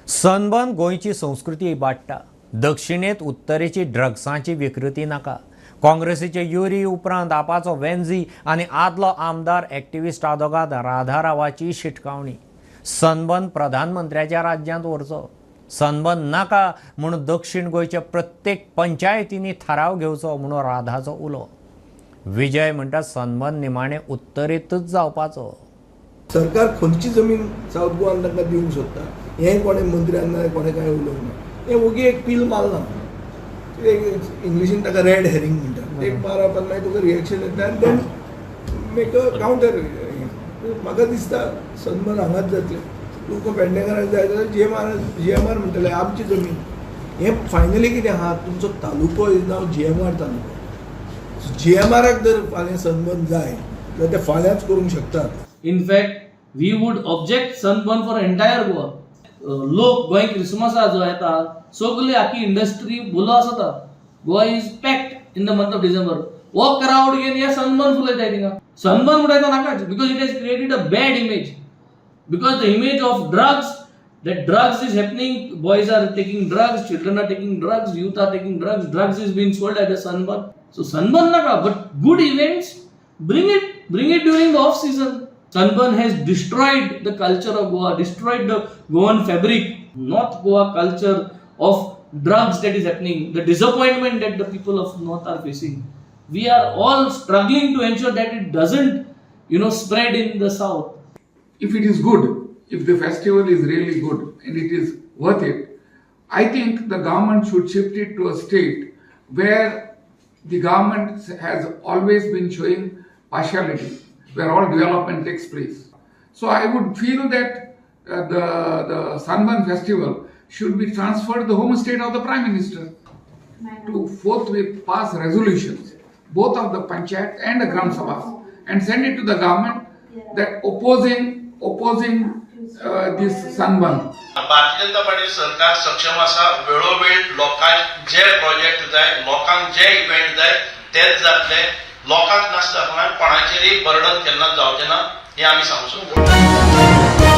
Sunburn गोंयची संस्कृती इबाडटा. दक्षिणेत उत्तरेची ड्रग्सांची विकृती नाका. काँग्रेसीचे युरी उपरांत आपाचो वेन्झी आनी आदलो आमदार एक्टिविस्ट आदोगाद राधारावाची शिटकावणी. सनबर्न प्रधानमंत्र्याच्या राज्यांत व्हरचो. सनबर्न नाका म्हूण दक्षिण गोंयच्या प्रत्येक पंचायतींनी थाराव घेवचो म्हणून राधाचो उलो. विजय म्हणटा, सनबर्न निमाणें उत्तरेंतच जावपाचो. सरकार खंयची जमीन सावथ गोवान तांकां दिवंक सोदता हें कोणें मंत्र्यान ना कोणें कांय उलोवंक ना. हें ओगी एक पील मारलां. एक इंग्लिशीन ताका रेड हेरिंग म्हणटात. एक मारप आनी मागीर तुका रिएक्शन येता आनी then make a counter. म्हाका दिसता सनबर्न हांगाच जातलें. तुमकां पेडणेकारांक जाय जाल्यार जीएमआर, जीएमआर म्हणटले आमची जमीन. हें फायनली कितें आहा, तुमचो तालुको is now GMR taluka. जीएमआराक जर फाल्यां सनबर्न जाय जाल्यार ते फाल्यांच करूंक शकतात. In fact, we would object sunburn for entire Goa. लोक गोंय क्रिसमसा जो येता, सगली आखी इंडस्ट्री बोलो आसता. Goa is packed in the month of December. हो क्रावड घेवन हे सनबर्न फुलयताय थिंगा. सनबर्न म्हणटाय तो नाकाच, because it has created a bad image, because the image of drugs, that drugs is happening, boys are taking drugs, children are taking drugs, youth are taking drugs, drugs is being sold at the sunburn. So sunburn naka, but good events, bring it, bring it during the off season. Sunburn has destroyed the culture of Goa, destroyed the Goan fabric, North Goa culture of drugs that is happening, the disappointment that the people of North are facing. We are all struggling to ensure that it doesn't spread in the South. If it is good, if the festival is really good and it is worth it, I think the government should shift it to a state where the government has always been showing partiality, where all development takes place. So I would feel that the Sunburn Festival should be transferred to the home state of the Prime Minister to forthwith pass resolutions, both of the panchayat and the gram sabhas, and send it to the government that opposing this sunburn. Bharatiya Janata party सरकार सक्षम आसा. वेळोवेळ लोकांक जे project जाय, लोकांक जे event जाय तेच जातले. लोकांक नासतना कोणाचेरय बर्डन केन्नाच जावचें ना हें आमी सांगू शकता.